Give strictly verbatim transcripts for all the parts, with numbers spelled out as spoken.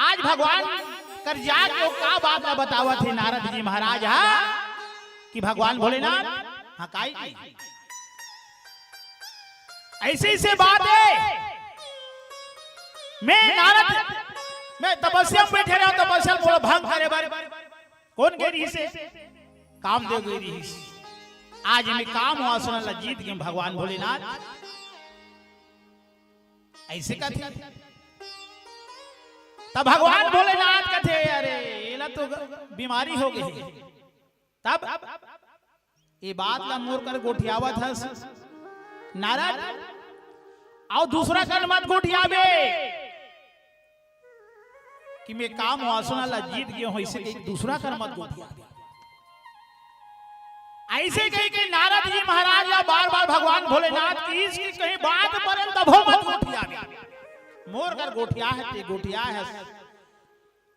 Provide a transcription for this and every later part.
आज भगवान कर जाके वो का बात ला बतावत हे नारद जी महाराज हा कि भगवान भोलेनाथ, हाँ, काई जी, ऐसे ऐसे बात हे, मैं नारद, मैं तपस्या में बैठे रहा, तपस्या मोला भंग करे बर कोन गे रिहिस हे? कामदेव गे रिहिस। आज मैं काम वासना ला जीत गेंव भगवान भोलेनाथ, ऐसे कथे। तब भगवान भोलेनाथ कथे, "अरे, एला तो ग-, बीमारी हो गे।" तब ए बात ला मोर कर गोठियावत हस नारद, अउ दूसरा कर मत गोठियाबे कि मैं काम वासना ला जीत गेंव, ऐसे कहिके दूसरा कर मत गोठियाबे। ऐसे कहिके नारद जी महाराज ला बार बार भगवान भोलेनाथ किहिस कि कहीं बात परे तभो मत गोठियाबे। मोर कर गोठिया हे, ते गोठिया हे,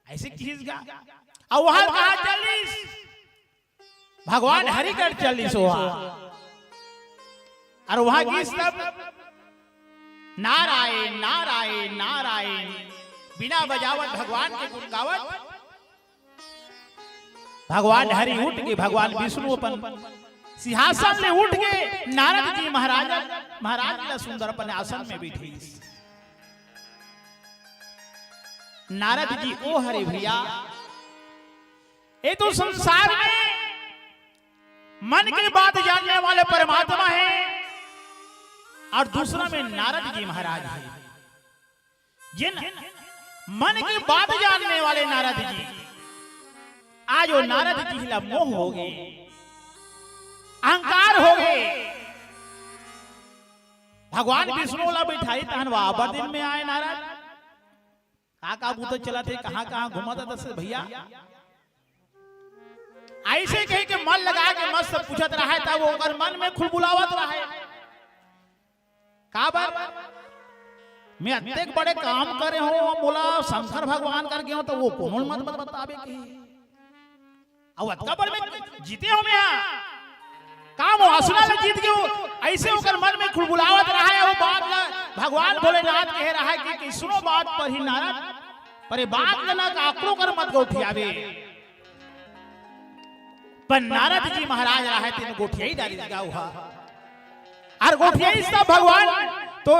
ऐसे किहिस गा। अउ वहां कहा चलिस, भगवान हरि कर चलिस वहां। अउ वहां गिस तब नारायण, नारायण, नारायण, बीना बजावत भगवान के गुण गावत। भगवान हरि उठ के, भगवान विष्णु अपन सिंहासन ले उठ के नारद जी महाराज, महाराज ला सुंदर अपन आसन में बैठिस। नारद जी ओ हरे भैया, ए तो संसार में मन के बात जानने वाले परमात्मा हे अउ दूसरा में नारद जी महाराज हे। जिन मन के बात जानने वाले नारद जी, आज वो नारद जी ला मोह हो गे, अहंकार हो गे। भगवान विष्णु ला बैठाही तहन वो अब्बड़ दिन में आए नारद। का का बूता चलत हे, कहां कहां घूमत हे दस भैया? ऐसे कहिके मन लगा के मस्त पूछत रहे, तब ओकर मन में खुलबुलावत रहे, "काबर मैं अतेक बड़े काम करे हों, मोला शंकर भगवान कर गेंव, त वो कोनो मत बताबे के।" अउ अतका बड़ में जीते हों मैं हा, काम वासना ला जीत गेंव, ऐसे ओकर मन में खुलबुलावत रहे। वो बात ला भगवान भोलेनाथ कहे रहे कि, कि सुनो बात परी नारद, पर ये बात ला ना काकरो कर मत गोठियाबे। पर नारद जी महाराज रहे तेन गोठियाई डारिस गा उहा। अउ गोठियाइस त भगवान तो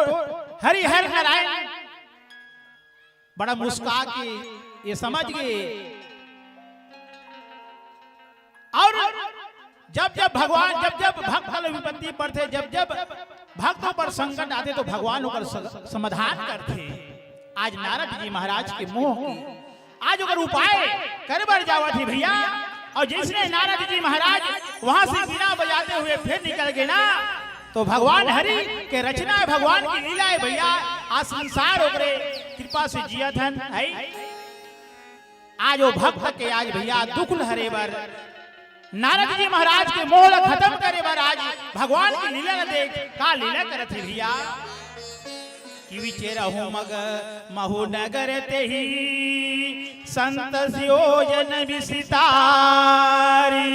हरि हर नारायण बड़ा मुस्का के ये समझ गे। अउ जब जब भगवान, जब जब भक्त ल विपत्ति पड़थे, जब जब भक्तों पर संकट आथे, तो भगवान ओकर स-, समाधान करथे। आज नारद जी महाराज के मोह के, आज ओकर उपाय करे बर जावत हे भैया। अउ जइसने नारद जी महाराज वहां से बीना बजाते हुए फिर निकल गे ना, तो भगवान हरि के रचना हे, भगवान की लीला हे भैया। आज संसार ओकरे कृपा से जियत हन, है। आज वो भक्त के आज भैया दुख ल हरे बर नारद जी महाराज के मोह ल खतम करे बर आज भगवान की लीला ल देख, का लीला करत हे भैया। कि विचरहु मग महु नगर तेहि संत योजन विसितारी।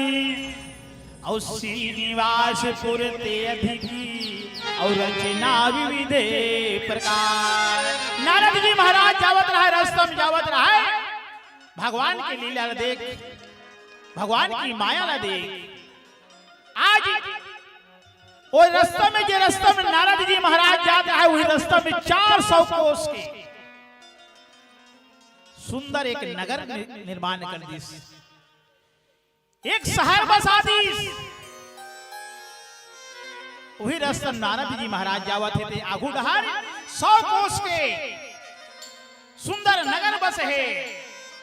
अउ श्रीनिवासपुर ते अधिकी अउ रचना विविधे प्रकार। नारद जी महाराज जावत रहे, रस्ता में जावत रहे, भगवान के लीला ला देख, भगवान की माया ला देख। आज वो रस्ता में, जे रस्ता में नारद जी महाराज जात रहे, वही रस्ता में चार सौ कोस के सुंदर एक नगर नि-, निर्माण कर दिस। एक शहर बसा दिस। वही रस्ता नारद जी महाराज जावत हे ते आगू डहर सौ कोस के सुंदर नगर बसे हे।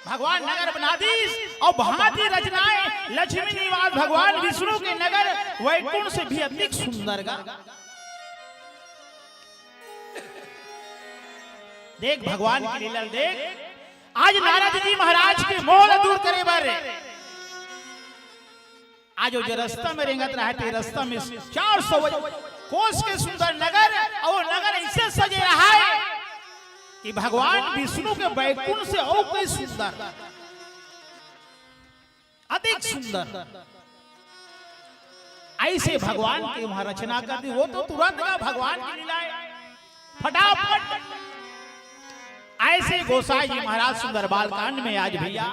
भगवान नगर बना दिस अउ भांति रचनाएं लक्ष्मी निवास भगवान विष्णु के नगर वैकुंठ से भी अधिक सुंदर गा। देख भगवान के लीला ल देख। आज नारद जी महाराज के मोह ल दूर करे बर आज वो जे रस्ता में रेंगत रहे ते रस्ता में चार सौ कोस के सुंदर नगर अउ नगर ऐसे सजे रहे कि भगवान विष्णु के बैकुंठ से अउ कई सुंदर, अधिक सुंदर। ऐसे भगवान के वहां रचना कर दी, वो तो तुरंत का भगवान की लीला हे। फटाफट ऐसे गोसाई जी महाराज सुंदर बाल कांड में आज भैया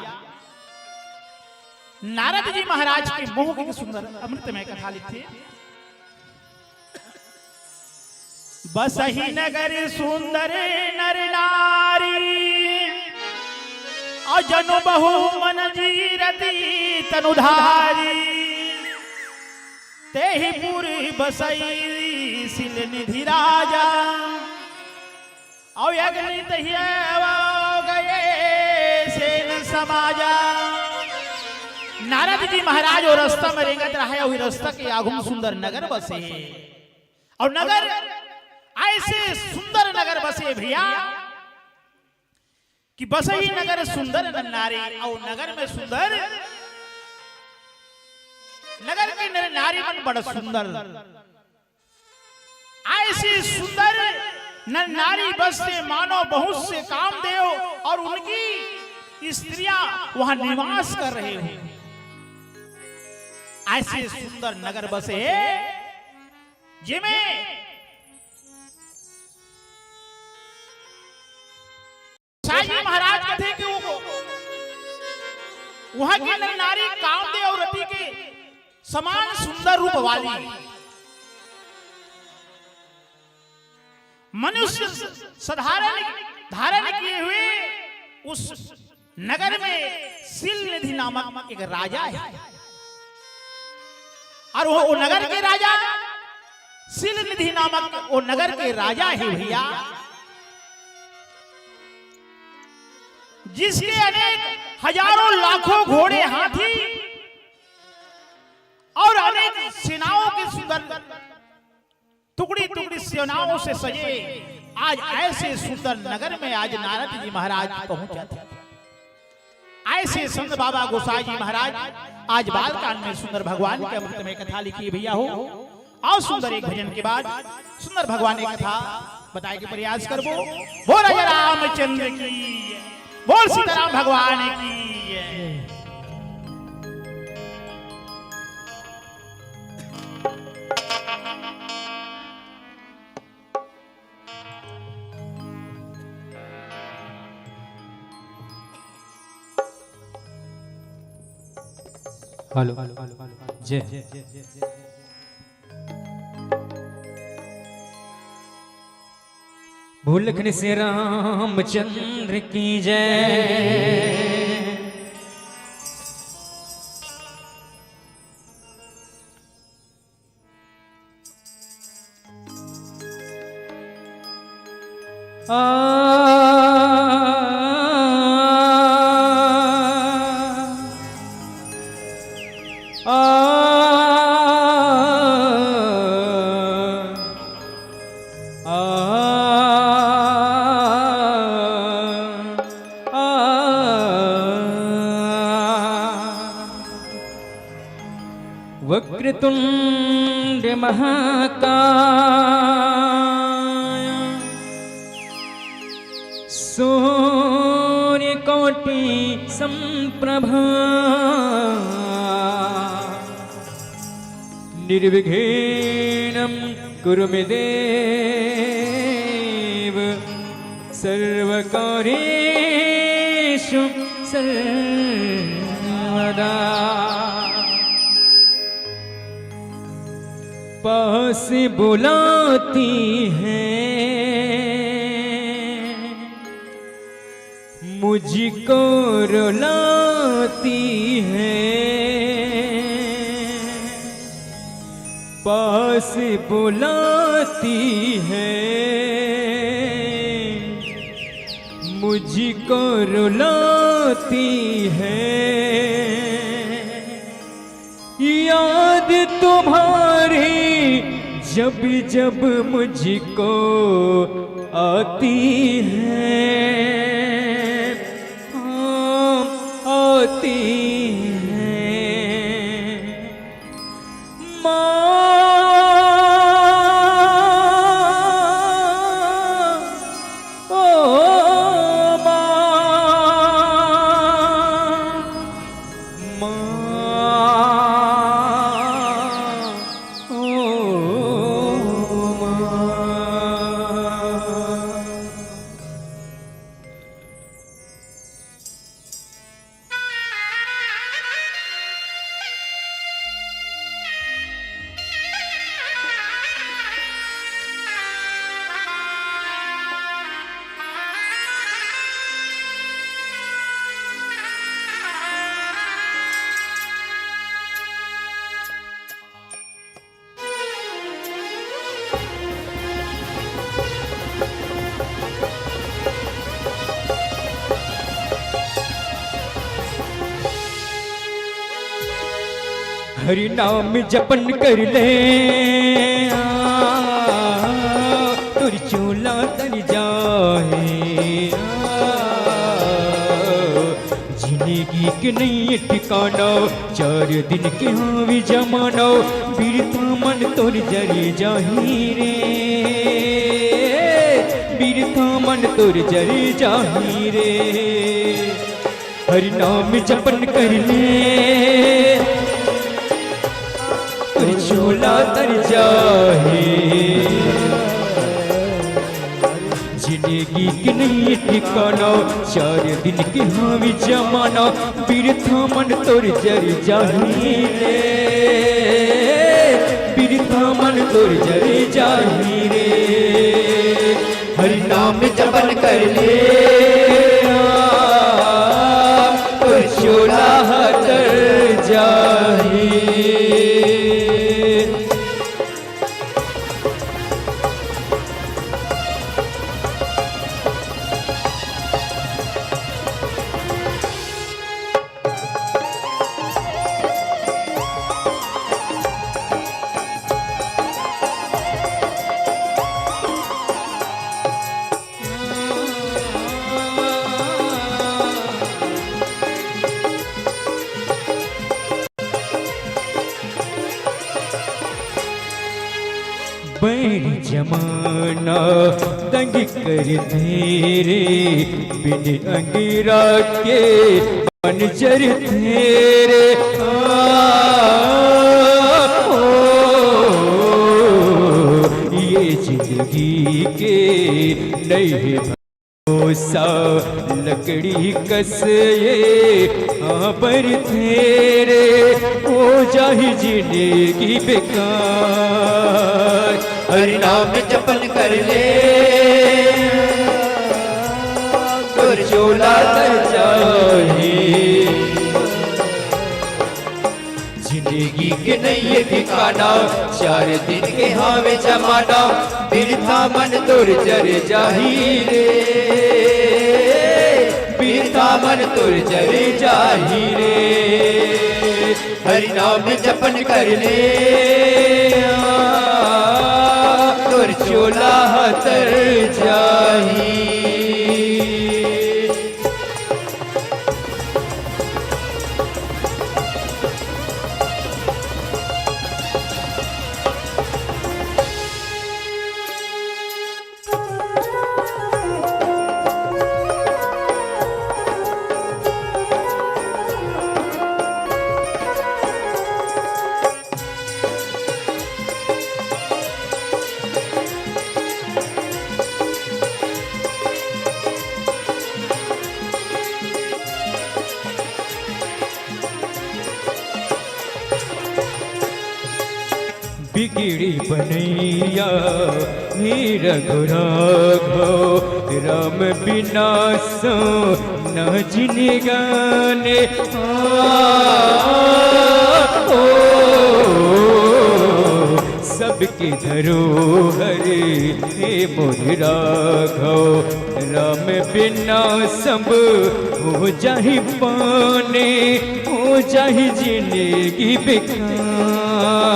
नारद जी महाराज के मोह के सुंदर अमृतमय कथा लिखथे। बसही नगर सुंदर नर नारी, अउ जनु बहु मन जीरती तनुधारी। तेहि पुर बसई सिल निधि राजा, अउ अगणित ही अवगए सेन समाजा। नारद जी महाराज ओ रस्ता में रेंगत रहे, ओही रस्ता के आगू म सुंदर नगर बसे हे। अउ नगर ऐसे सुंदर नगर बसे भैया कि बसही नगर सुंदर नर नारी, अउ नगर में सुंदर, नगर के नर नारी मन बड़ा सुंदर। ऐसी सुंदर नर नारी बसते मानो बहुत से कामदेव और उनकी स्त्रियां वहां निवास कर रहे हो। ऐसे सुंदर नगर बसे हे जेमे साई जी महाराज कथे कि वो वहां की नर नारी कामदेव रति के समान सुंदर रूप वाली, मनुष्य साधारण धारण किए हुए उस नगर में सिल निधि नामक एक राजा है। और वो, वो नगर के राजा, सिल निधि नामक वो नगर के राजा है भैया, जिसके अनेक हजारों लाखों घोड़े हाथी और अनेक सेनाओं के सुंदर टुकड़ी टुकड़ी सेनाओं से सजे आज ऐसे सुंदर नगर में आज नारद जी महाराज पहुंचा थे। ऐसे संत बाबा गोसाई जी महाराज आज बालकांड में सुंदर भगवान के अमृत में कथा लिखी भैया हो। और सुंदर एक भजन के बाद सुंदर भगवान की कथा बताए के प्रयास करबो। बोल राजा रामचंद्र की, बोल सीताराम भगवान की। हेलो, जय। भूलखन से रामचंद्र की जय। आ, आ, आ, आ। वक्रतुंड महाकाय सूर्यकोटि संप्रभा। निर्विघ्नं कुरु मे देव सर्वकार्येषु सर्वदा। पास बुलाती है मुझको रुलाती है, पास बुलाती है, मुझको रुलाती है। याद तुम्हारी जब जब मुझको आती है, हाँ, आती है। माँ, ओ माँ, माँ, ओ माँ। हरि नाम जपन कर ले, आ, तोर चोला तर जाही, आ, जिंदगी के नइ ठिकाना, चार दिन के हावी जमाना, बिरथा मन तोर जर जाही रे, बिरथा मन तोर जर जाही रे। हरि नाम जपन कर ले, तोर चोला तर जाही। जिंदगी के नइ ठिकाना, चार दिन के हावी जमाना, बिरथा मन तोर जर जाही रे, बिरथा मन तोर जर जाही रे। हरि नाम जपन कर ले, तोर चोला तर जाही। बैरी जमाना तंग कर दे रे, बिन अंगीरा के मन जर दे रे। आ, ओ, ये जिंदगी के नइ हे भरोसा, लकड़ी कस ये आबर दे रे, हो जाही जिंदगी बेकार। हरि नाम जपन कर ले, तोर चोला तर जाही। जिंदगी के नइ हे ठिकाना, चार दिन के हावे जमाना, बिरथा मन तोर जर जाही रे, बिरथा मन तोर जर जाही रे। हरि नाम जपन कर ले, तोर चोला तर जाही। बिगड़ी बनैया हे रघु राघव, राम बिना सो न जिनगाने। आ, ओ, सबके धरोहर हे मोर राघव, राम बिना सब हो जाही पाने, हो जाही जिंदगी बेकार।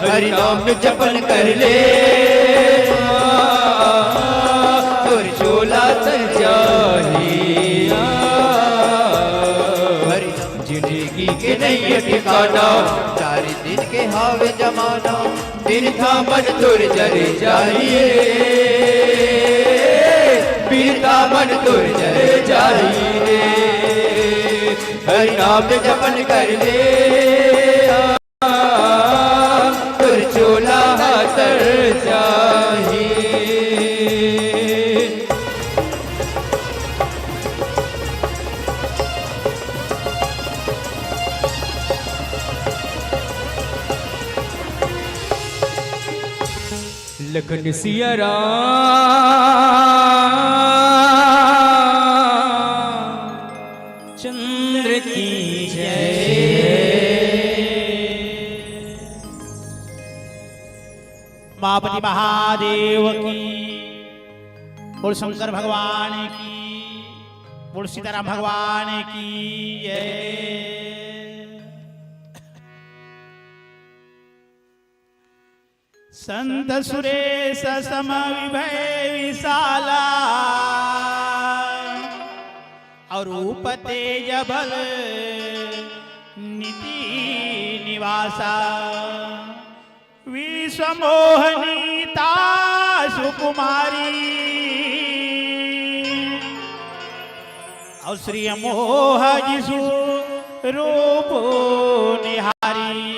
हरि नाम जपन कर ले, तोर चोला तर जाही। हरि जिंदगी के नइ हे ठिकाना, चार दिन के हावे जमाना, बिरथा मन तोर जर जाही रे, बिरथा मन तोर जर जाही रे। हरि नाम जपन कर ले, तोर चोला तर जाही। लखन सिया राम चंद्र की जय। उमापति महादेव की, बोल शंकर भगवान की, बोल सीताराम भगवान की जय। संत सुरेश सम विभय विशाला, और रूप तेज बल निधि निवासा। विश्वमोहनी ता सुकुमारी, और श्री मोह जिसु रूप निहारी।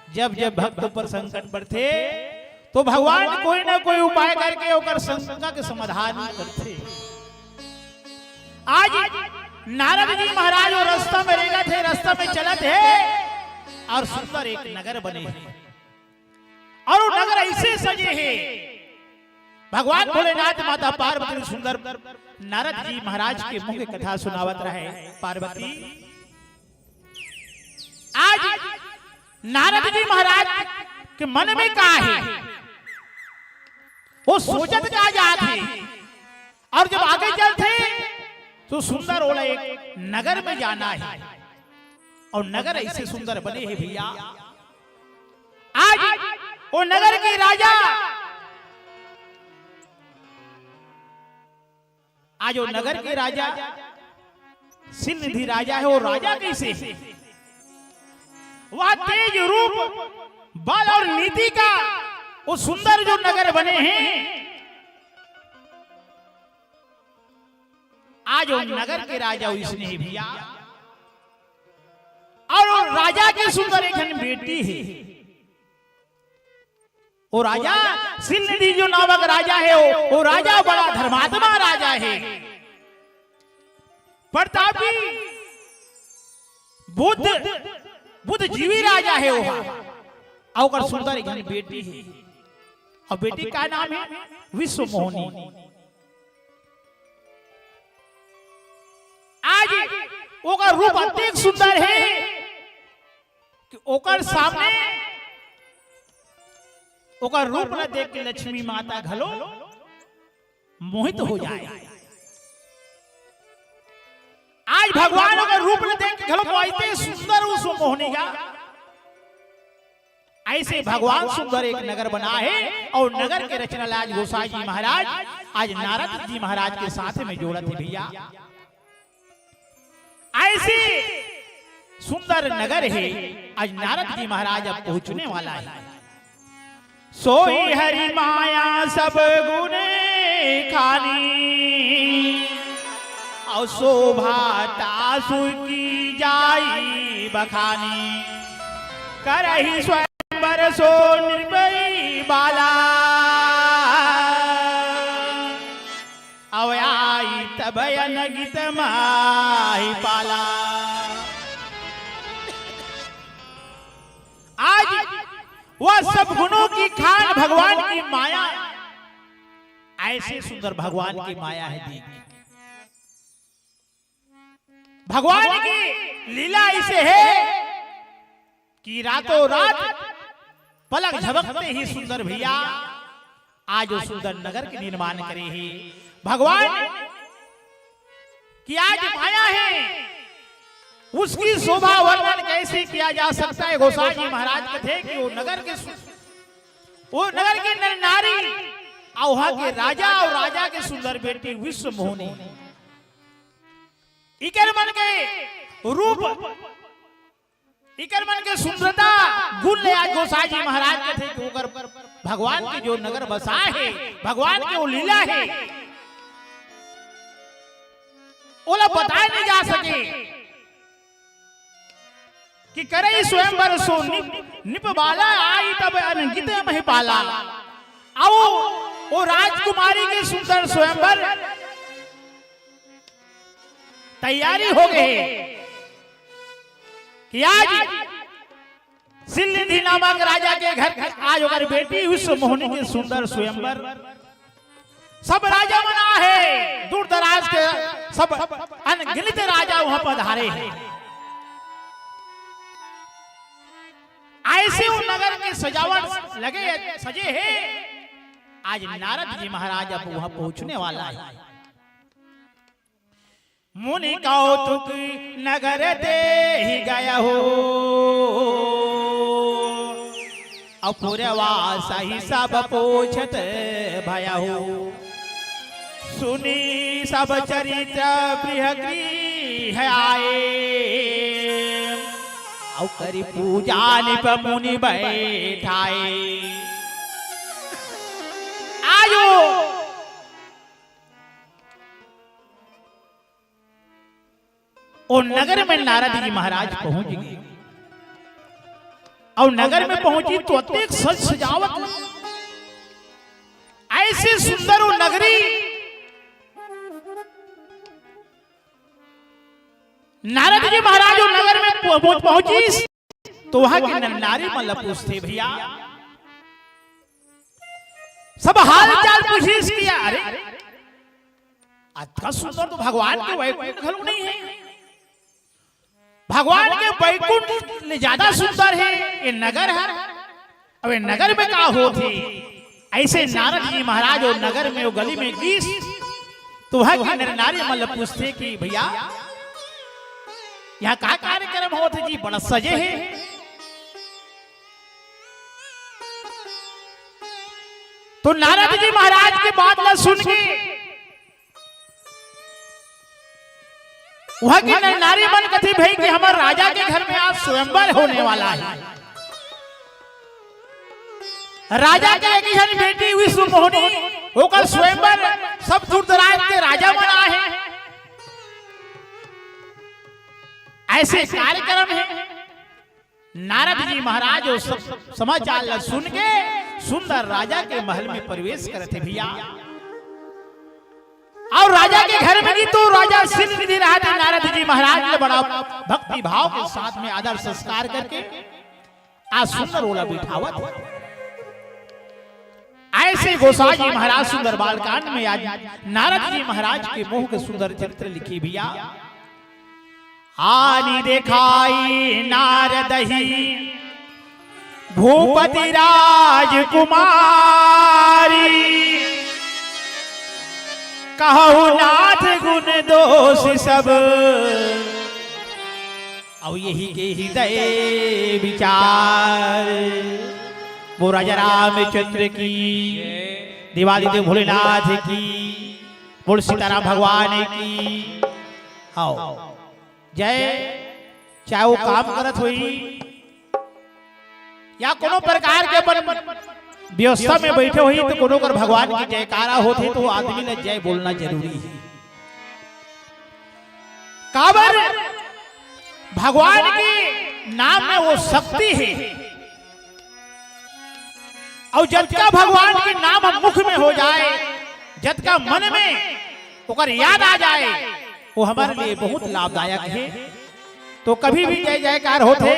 जब जब भक्त पर संकट पड़थे, तो भगवान कोई ना कोई उपाय करके ओकर शंका के समाधान करथे। आज नारद जी महाराज वो रास्ता में रेंगत हे, रास्ता में चलत हे, और सुंदर एक नगर बने हे, और वो नगर ऐसे सजे हे। भगवान भोलेनाथ, माता पार्वती सुंदर नारद जी महाराज के मुँह के कथा सुनावत रहे। पार्वती, आज नारद जी महाराज के मन में का हे, वो सोचत का जात हे, और जब आगे चलथे तो सुंदर ओला एक नगर में जाना हे, और नगर ऐसे सुंदर बने हे भैया। आज वो नगर के राजा, आज वो नगर के राजा शील निधि राजा हे। वो राजा कैसे हे? वह तेज रूप, बल और नीति का वो सुंदर जो नगर बने हे, आज वो नगर के राजा वइसने हे भैया। और वो राजा के सुंदर एक ठन बेटी हे। वो राजा शील निधि जो नामक राजा हे, वो, वो राजा बड़ा धर्मात्मा राजा हे, प्रतापी, बुद्ध, बुद्ध जीवी राजा हे वो। और ओकर सुंदर एक ठन बेटी हे, और बेटी का नाम हे विश्व मोहनी। आज ओकर रूप अतेक सुंदर हे कि ओकर सामने ओकर रूप ला देख के लक्ष्मी माता घलो मोहित हो जाय। आज भगवान ओकर रूप ला देख के घलो मोहित हे, सुंदर विश्व मोहनी का। ऐसे भगवान सुंदर एक नगर बनाय हे, और नगर के रचना ला आज गोसाई जी महाराज, आज नारद जी महाराज के साथ में जोड़त हे भैया। ऐसे सुंदर नगर हे, आज नारद जी महाराज अब पहुंचने वाला हे। सोई हरि माया सब गुण खानी, और शोभा तासु की जाई बखानी। करही स्वयंवर सो नृपई बाला, अव आई तब अनगित माही पाला। आज वह सब गुणों की खान भगवान की माया, ऐसे सुंदर भगवान की माया हे। देख, भगवान की लीला ऐसे हे कि रातों रात पलक झपकते ही सुंदर भैया आज वो सुंदर नगर के निर्माण करे हे भगवान की आज माया हे, उसकी शोभा वर्णन कैसे किया जा सकता है? गोसाई जी महाराज कथे कि वो नगर के सु-, वो नगर के नर नारी, और वहां के राजा और राजा के सुंदर बेटी विश्व मोहनी, इकर मन के रूप, इकर मन के सुंदरता गुण ले आज गोसाई जी महाराज कथे कि ओकर भगवान के जो नगर बसाय हे, भगवान के वो लीला हे, ओला बताय नहीं जा सके। कि करही स्वयंवर सो निप, निप बाला, आई तब अनगित मही पाला। अउ वो राजकुमारी के सुंदर स्वयंवर तैयारी हो गे कि आज शील निधि नामक राजा के घर आज ओकर बेटी विश्व मोहनी के सुंदर स्वयंवर। सब राजा मन आहे, दूर दराज के सब अनगिनत राजा वहां पधारे हे। ऐसे वो नगर के सजावट लगे, सजे हे। आज नारद जी महाराज अब वहां पहुंचने वाला हे। मुनि कौतुक नगर देहि गयहु। अउ पुरवा सही सब पूछत भयहु। सुनी सब चरित्र प्रिय गृह आए। अउ करी पूजा निप मुनि बैठाए। आयो। ओ नगर में नारद जी महाराज पहुंच गए। अउ नगर में पहुंची तो अतेक सज सजावट, ऐसे सुंदर वो नगरी। नारद जी महाराज वो नगर में पहुंच पहुंची तो वहां के नर नारी मन ला पूछथे, भैया, सब हाल चाल पूछिस कि अरे, अतका सुंदर तो भगवान के वैकुंठ घलो नहीं है। भगवान के वैकुंठ ले ज्यादा सुंदर है ये नगर है। अब ये नगर में का होत हे? ऐसे नारद जी महाराज वो नगर में वो गली में गिस तो वहां के नर नारी मन ला पूछथे कि भैया, यहाँ का कार्यक्रम होत हे जी, बड़ा सजे हे। तो नारद जी महाराज के बात ला सुन के वहां के नर नारी मन कथे, भाई, कि हमर राजा के घर में आज स्वयंवर होने वाला है। राजा के एक ही जन बेटी विश्व मोहनी, ओकर स्वयंवर, सब दूर दराज के राजा मन आए हैं। ऐसे कार्यक्रम है। नारद जी महाराज वो सब समाचार ला सुन के सुंदर राजा के महल में प्रवेश करथे भैया। अउ राजा के घर में जी तो राजा सिंह निधि रहत हे, नारद जी महाराज ला बड़ा भक्ति भाव के साथ में आदर संस्कार करके आज सुंदर ओला बिठावत हे। ऐसे गोसाई जी महाराज सुंदर बालकांड में आज नारद जी महाराज के मोह के सुंदर चरित्र लिखे भैया। आनि देखाई नारदहि भूपति राजकुमारी, कहु नाथ गुण दोष सब, अउ यहि के हृदय विचार। बोल राजा रामचंद्र की, देवादिदेव भोलेनाथ की, बोल सीताराम भगवान की। आओ। जय, चाहे वो काम करत होही या कोनो प्रकार के अपन व्यवस्था में बैठे होही, तो कोनो कर भगवान के जयकारा होथे, तो वो आदमी ला जय बोलना जरूरी है। काबर? भगवान के नाम में वो शक्ति है। अउ जतका भगवान के नाम हम मुख में हो जाए, जतका मन में ओकर याद आ जाए, वो हमारे लिए बहुत लाभदायक है। तो कभी भी जय जयकार होथे,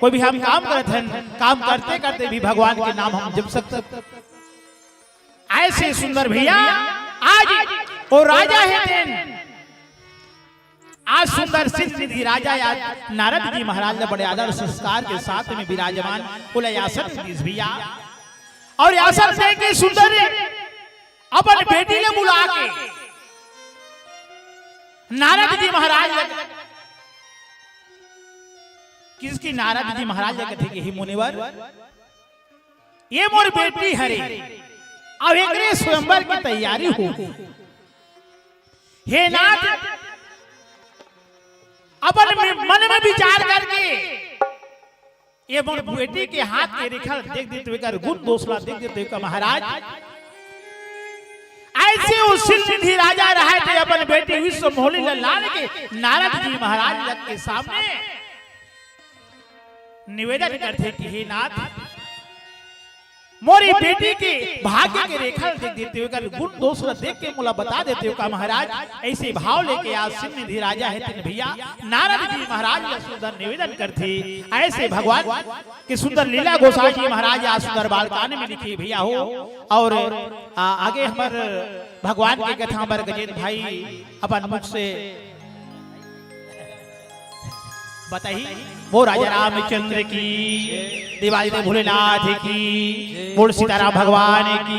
कोई भी हम काम करत हन, काम करते करते भी भगवान के नाम हम जप सकते। ऐसे सुंदर भैया, आज वो राजा हे तेन, आज सुंदर सिंह निधि राजा या नारद जी महाराज ला बड़े आदर संस्कार के साथ में विराजमान, ओला आसन दिस भैया। अउ आसन दे के सुंदर अपन बेटी ला बुला के नारद जी महाराज ला, किसकी नारद जी महाराज ला कथे कि हे मुनिवर, ये मोर बेटी हरे, अउ एकरे स्वयंवर की तैयारी हो। हे नाथ, अपन में, मन में विचार करके ये मोर बेटी के हाथ के रेखा देख देते हुए, कर गुण दोष ला देख देते हुए, महाराज, ऐसे वो सिंह निधि राजा रहे थे, अपन बेटी विश्व मोहनी ला लान के नारद जी महाराज लग के सामने निवेदन करथे कि हे नाथ, मोरी बेटी के भाग्य के रेखा ल देख देते हुए, कर गुण दोष ल देख के मोला बता देते हुए का महाराज, ऐसे भाव लेके आज सिंह निधि राजा हे तेन भैया नारद जी महाराज ल सुंदर निवेदन करथे। ऐसे भगवान के सुंदर लीला गोसाई जी महाराज आज सुंदर बालकांड में लिखे भैया हो। अउ, आ, आगे हमर भगवान के कथा बर गजेंद्र भाई अपन मुख से बताही। बोल राजा रामचंद्र की, देवादिदेव भोलेनाथ की, बोल सीताराम भगवान की।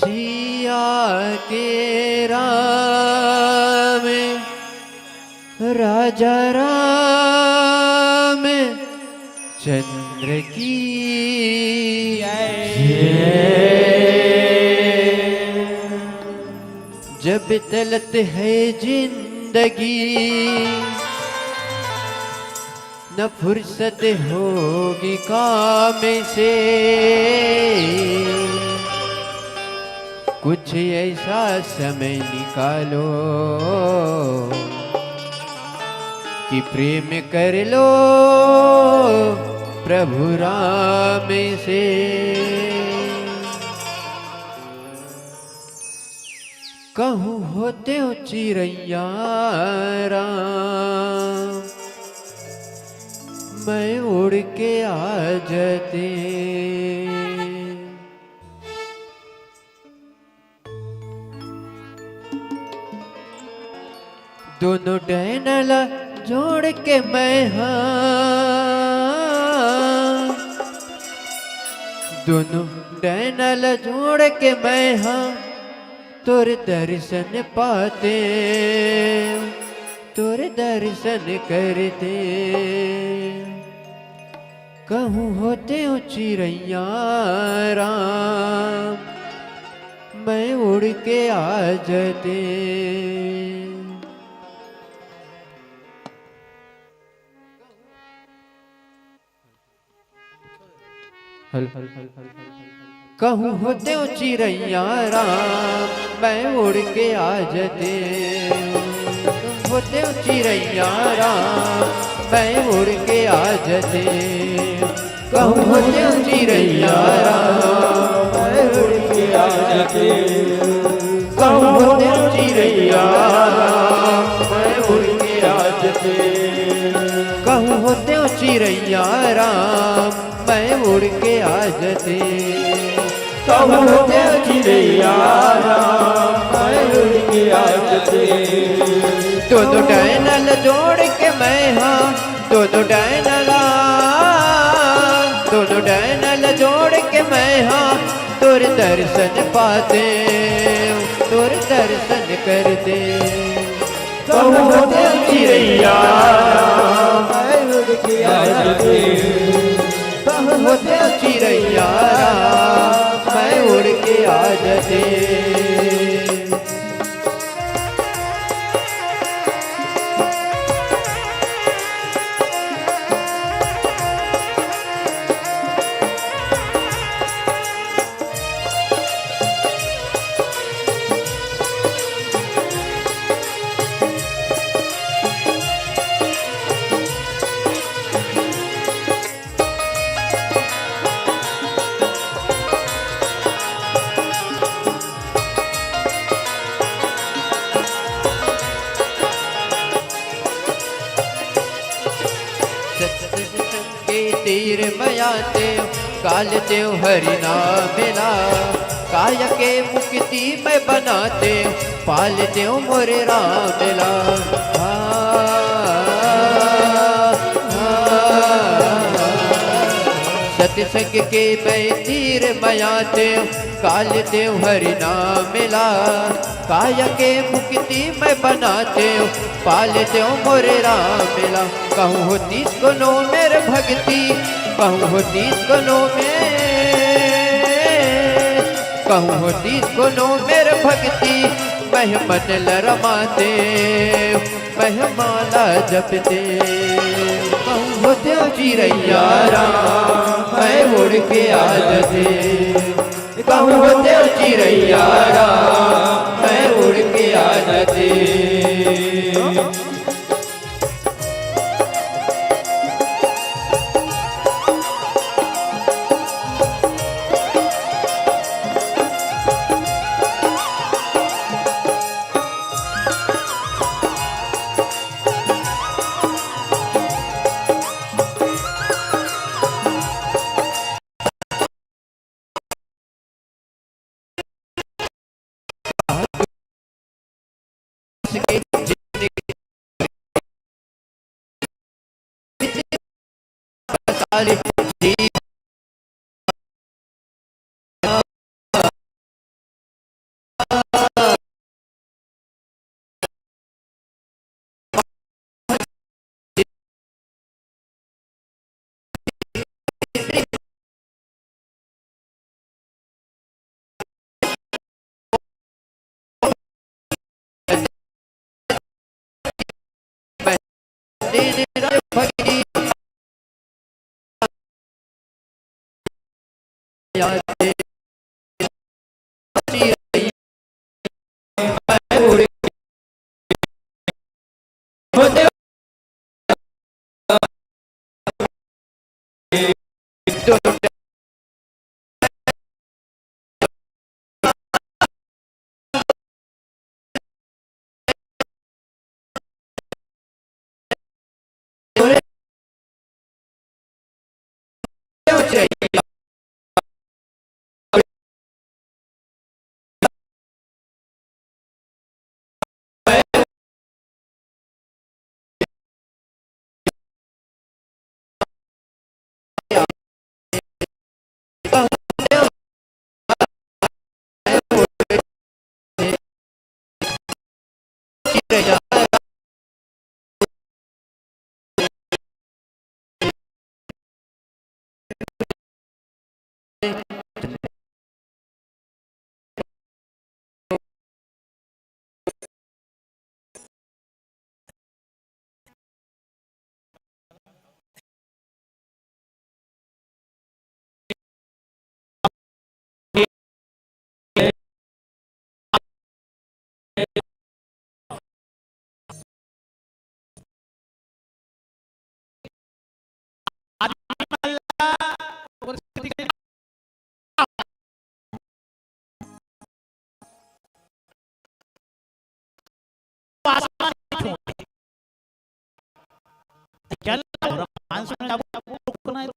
सिया के राम, राजा राम चंद्र की जय। जब तलत है जिंदगी, न फुर्सत होगी काम से, कुछ ऐसा समय निकालो कि प्रेम कर लो प्रभु राम से। कहूँ होतेव चिरैया राम, मैं उड़ के आ जाते। दोनों डैन ला जोड़ के मैं हा, दोनों डैन ला जोड़ के मैं हा, तोर दर्शन पाते, तोर दर्शन करते। कहूँ होतेव चिरैया राम, मैं उड़ के आ जाते। हेलो। कहूँ होतेव चिरैया राम, मैं उड़ के आ जाते। कहूँ होतेव चिरैया राम, मैं उड़ के आ जाते। कहूँ होतेव चिरैया राम, मैं उड़ के आ जाते। कहूँ होतेव चिरैया राम, मैं उड़ के आ जाते। कहूँ होतेव चिरैया राम, मैं उड़ के आ जाते। कहूँ होतेव चिरैया राम, मैं उड़ के आ जाते। दोनों डैन ला जोड़ के मैं हा, दोनों डैन ला, दोनों डैन ला जोड़ के मैं हा, तोर दर्शन पाते, तोर दर्शन करते। कहूँ होतेव चिरैया राम, मैं उड़ के आ जाते। कहूँ होतेव चिरैया राम, मैं उड़ के आ जाते। सत्संग के तीर मया तें, काल तें हरि नाम मिला। काय के मुक्ति मैं बना तें, पाल तें मोरे राम ला। आ, आ, आ। सत्संग के मैं तीर मया तें, काल तें हरि नाम मिला। काय के मुक्ति मैं बना तें, पाल तें मोरे राम ला। कहूँ होतिस कोनो मेर भक्ति, कहूँ होतिस कोनो मेर, कहूँ होतिस कोनो मेर भक्ति, मैं मन ल रमा तें, महिमा ला जपते। कहूँ होतेव चिरैया राम, मैं उड़ के आ जाते। कहूँ होतेव चिरैया राम, मैं उड़ के आ जाते। क्या रामायण सुनने जाबो, रुकना है।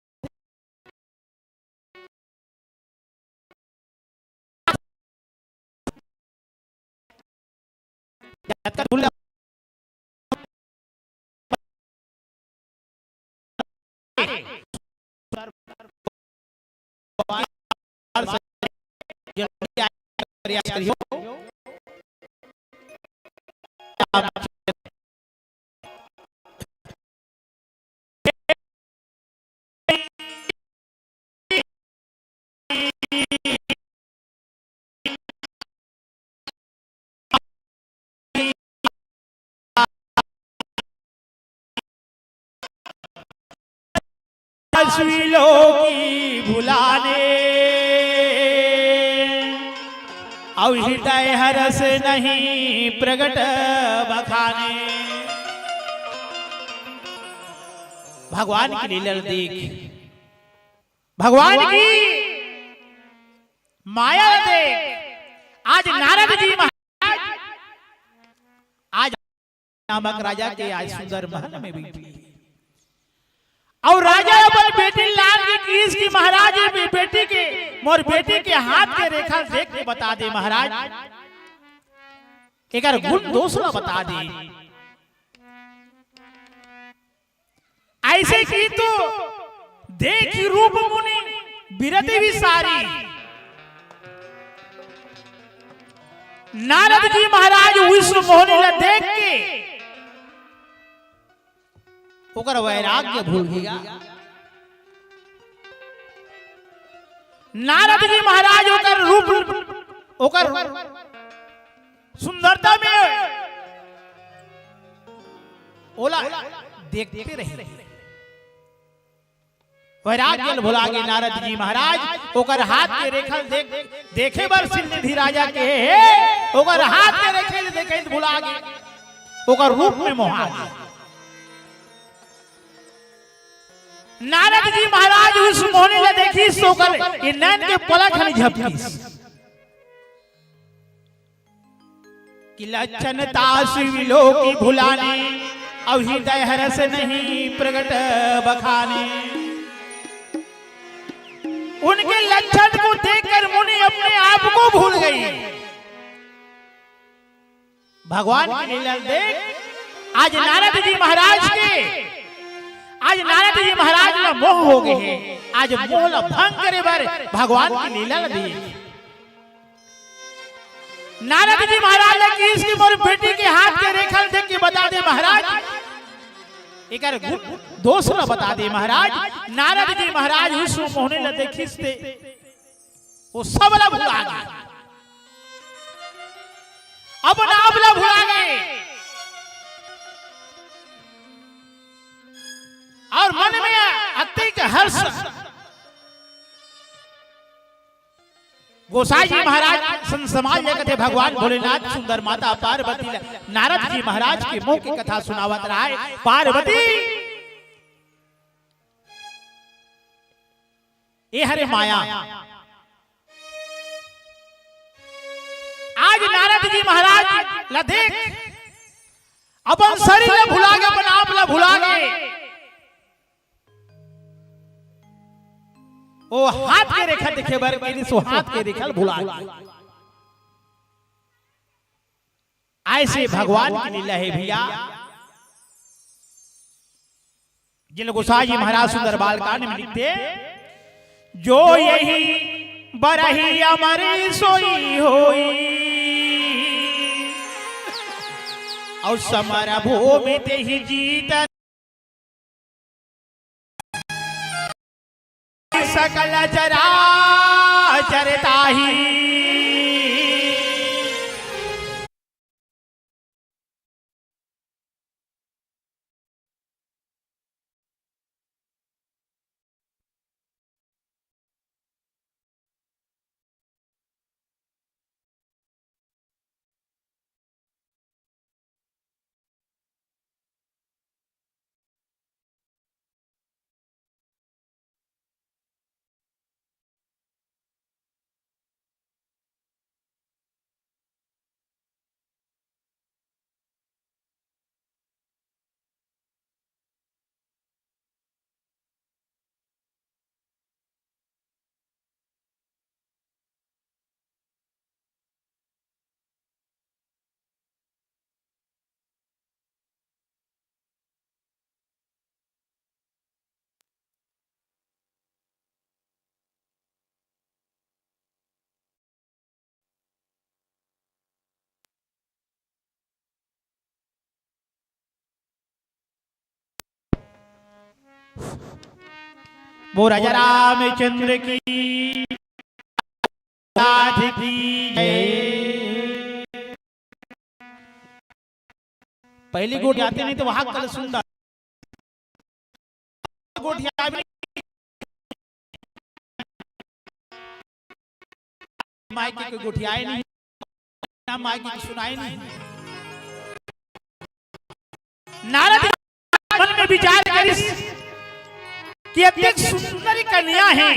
प्रयास करियो। तस्वीरों की भुलाने, अउ हृदय हर्ष नहीं प्रगट बखाने। भगवान की लीला देख, भगवान की माया देख, आज नारद जी महाराज, आज नामक राजा के आज सुंदर महल में बैठे हे। अउ राजा अपन बेटी लान के किहिस कि महाराज, ये बे-, बेटी के, मोर बेटी के हाथ के रेखा देख के बता दे महाराज, एकर गुण दोष ला बता दे। ऐसे कि तो देखि रूप मुनि बिरति बिसारी। नारद जी महाराज विश्व मोहिनी ला देख के ओकर वैराग्य भूल गया। नारद जी महाराज ओकर रूप, ओकर सुंदरता में ओला देखते रहे। वैराग्य ल भुला गे नारद जी महाराज, ओकर हाथ के रेखा ल देख, देखे बर सिरनिधि राजा के हे, ओकर हाथ के रेखा ल देखे ल भुला गे, ओकर रूप में मोहा गे। नारद जी महाराज विश्व मोहिनी ल देखिस, ओकर ये नैन के पलक हनी झपकिस। कि लक्षण तासु विलोकि भुलाने, अउ हृदय हर्ष नहीं प्रगट बखाने। उनके लक्षण को देखकर मुनि अपने आप को भूल गई। भगवान की लीला देख, आज नारद जी महाराज के, आज नारद जी महाराज ला मोह हो गे हे। आज मोह ला भंग करे बर भगवान की लीला देख। नारद जी महाराज ला किहिस कि मोर बेटी के हाथ के रेखा ल देख के बता दे महाराज, एकर गुण दोष ला बता दे महाराज। नारद जी महाराज विश्व मोहिनी ला देखिस ते ओ सब ला भुला गे, अपन आप ला भुला गे। हर स-, गोसाई जी महाराज संत समाज लेके थे भगवान भोलेनाथ सुंदर माता पार्वती ल नारद जी महाराज के मुंह के कथा सुनावत रहा है। पार्वती, ए हरे माया, आज नारद जी महाराज ला देख, अपन शरीर ला भुला के, अपन आप ला भुला के, ओ हाथ के रेखा देखे बर के, सो हाथ के रेखा ला भुला के। ऐसे भगवान की लीला है भैया। जिन गोसाई जी महाराज सुंदर बालकांड में लिखते, जो यही बरही अमर सोई होई, और समर भूमि ते ही जीत सकल चराचर ताही। वो राजा रामचंद्र की, साध की जय। पहली गोटी आती नहीं तो वहां कल सुंदर गोटी आ भी माई के कोई गोठियाए नहीं, ना माई के सुनाए नहीं। नारद मन में विचार करिस कि अतेक सुंदर कन्या है,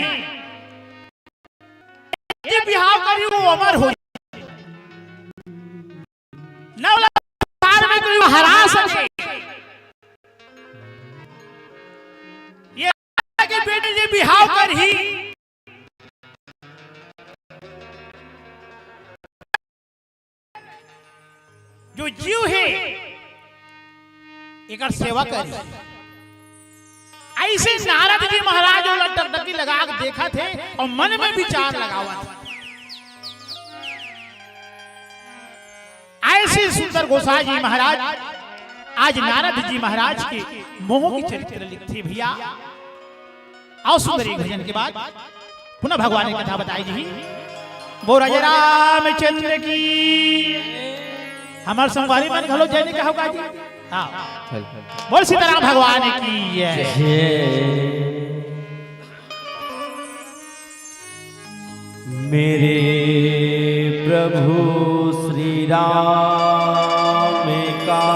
ये बिहाव करी वो अमर हो, न ओला संसार में कोई हरा सके। ये के बेटी जे बिहाव करही, जो जीव हे, एकर सेवा करही। ऐसे नारद जी महाराज ओला टकटकी लगा के देखत हे और मन में विचार लगावत हे। ऐसे सुंदर गोसाई जी महाराज आज नारद जी महाराज के मोह के चरित्र लिखथे भैया। आओ सुंदर एक भजन के बाद पुनः भगवान की कथा बताई जी। वो राजा रामचंद्र की, हमार संगवारी मन घलो जय नहीं कहो का जी? हाँ, बोल सीताराम भगवान की जय। जय। मेरे प्रभु श्री राम का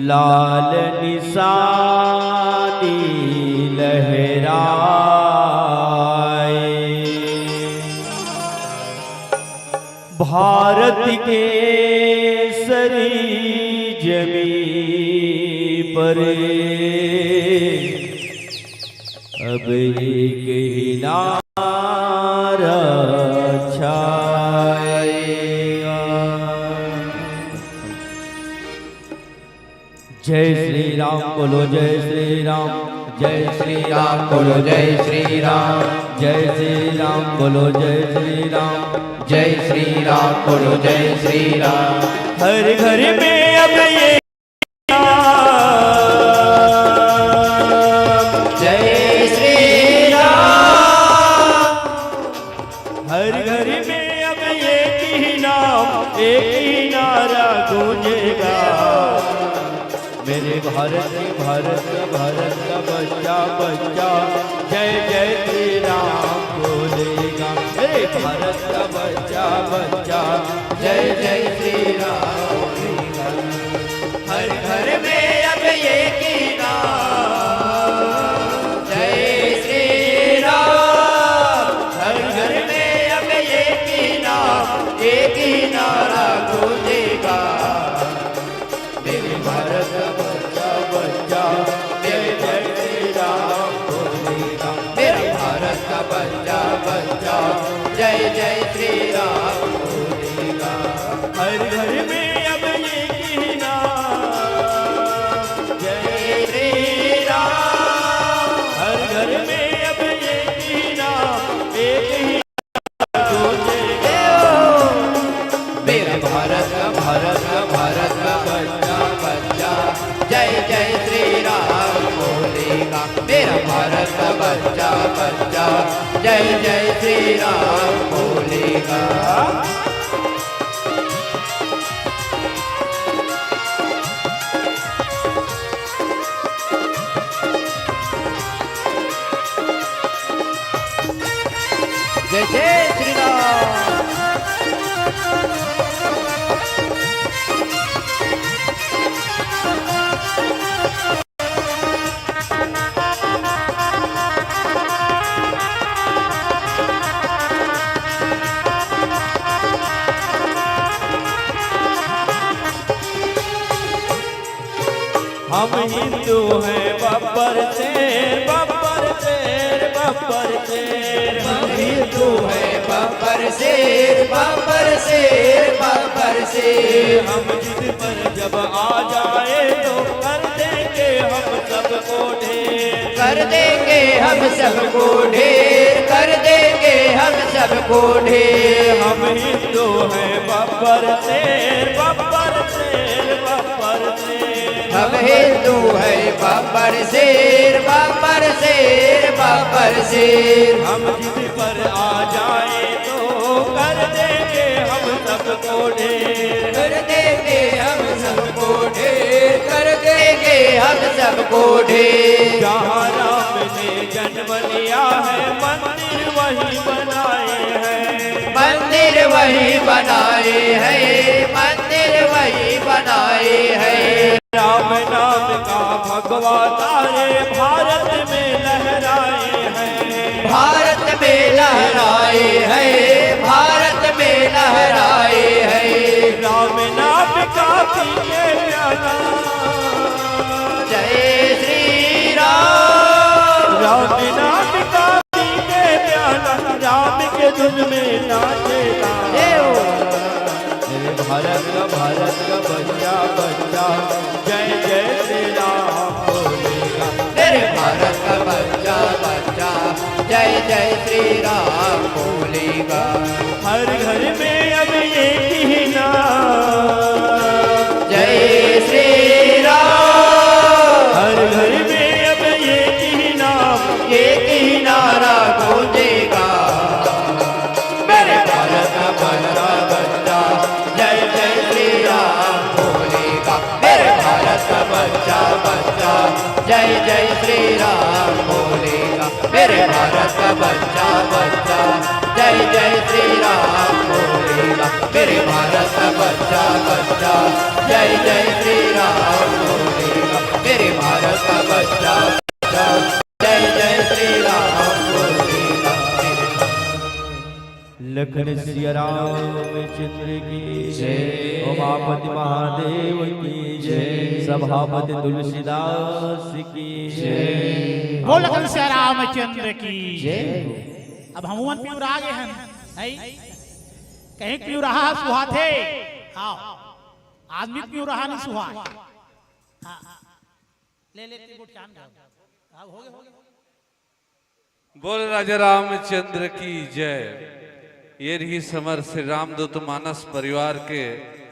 लाल निशानी लहराए। भारत के सरी जमीन पर अब एक ही नारा छाएगा। जय श्री राम बोलो, जय श्री राम। जय श्री राम बोलो, जय श्री राम। जय श्री राम बोलो, जय श्री राम। जय श्री राम बोलो, जय श्री राम। हर घर में अब ये जय श्री राम। हर घर में अब एक ही नाम, एक ही नारा गूंजेगा। मेरे भारत के, भारत का, भारत का बच्चा, बच्चा, जय जय श्री राम बोलेगा। मेरे भारत का बच्चा, बच्चा, जय जय श्री राम बोलेगा। हर घर में अब एक ही नाम, जय श्री राम। हर घर में अब एक ही नाम, एक ही नारा गूंजेगा। मेरे भारत का बच्चा, बच्चा, जय जय श्री राम बोलेगा। मेरे भारत का बच्चा, बच्चा, जय जय श्री राम बोलेगा। हर घर में अब एक ही नाम, जय श्री राम। हर घर में अब एक ही नाम, एक ही मेरा भारत का, भारत का, भारत का बच्चा, बच्चा, जय जय श्री राम बोलेगा। मेरा भारत का बच्चा, बच्चा, जय जय श्री राम बोलेगा। जय जय श्री राम। हम हिंदू हैं बब्बर शेर, बब्बर शेर, बब्बर शेर। हम हिंदू हैं बब्बर शेर, बब्बर शेर, बब्बर शेर। हम जिद पर जब आ जाए तो कर देंगे हम सबको ढेर। कर देंगे हम सबको ढेर, कर देंगे हम सबको ढेर। हम हिंदू हैं बब्बर शेर, बब्बर शेर, बब्बर शेर। हम हिंदू हैं बब्बर शेर, बब्बर शेर, बब्बर शेर। हम जिद पर आ जाए तो कर देंगे हम सबको ढेर। कर देंगे हम सबको ढेर, कर देंगे हम सबको ढेर। जहाँ राम ने जन्म लिया है, मंदिर वही बनाए हैं। मंदिर वही बनाए हैं, मंदिर वही बनाए हैं। राम नाम का भगवा तारे भारत में लहराए हैं। भारत में लहराए हैं, भारत में लहराए हैं। राम नाम का पी के प्याला, जय श्री राम। राम नाम का पी के प्याला, राम के धुन में नाचेगा। जय हो। मेरे भारत का, भारत का बच्चा, बच्चा, जय जय श्री राम बोलेगा। मेरे भारत का बच्चा, बच्चा, जय जय श्री राम बोलेगा। हर घर में अब एक ही नाम, जय श्री राम। हर घर में अब एक ही नाम, एक ही नारा गूंजेगा। मेरे भारत का बच्चा, बच्चा, जय जय श्री राम बोलेगा। मेरे भारत का बच्चा, बच्चा, जय जय श्री राम बोलेगा। मेरे भारत का बच्चा, बच्चा, जय जय श्री राम बोलेगा। मेरे भारत का बच्चा, बच्चा, जय जय श्री राम बोलेगा। मेरे भारत का बच्चा, बच्चा, जय जय श्री राम बोलेगा। लखन सिया रामचंद्र की जय। उमापति महादेव की जय। सभापति तुलसीदास की जय। बोल लखन सिया रामचंद्र की जय। अब हमन पिउरा गे हन, नहीं? कहीं पिउराहा सुहाथे? हाँ। आदमी पिउराहा नहीं सुहा। हाँ। ले, ले, तीन गोट चांद। अब हो गए, हो गए, हो गए। बोल राजा रामचंद्र की जय। ये रहिस हमर श्री रामदूत मानस परिवार के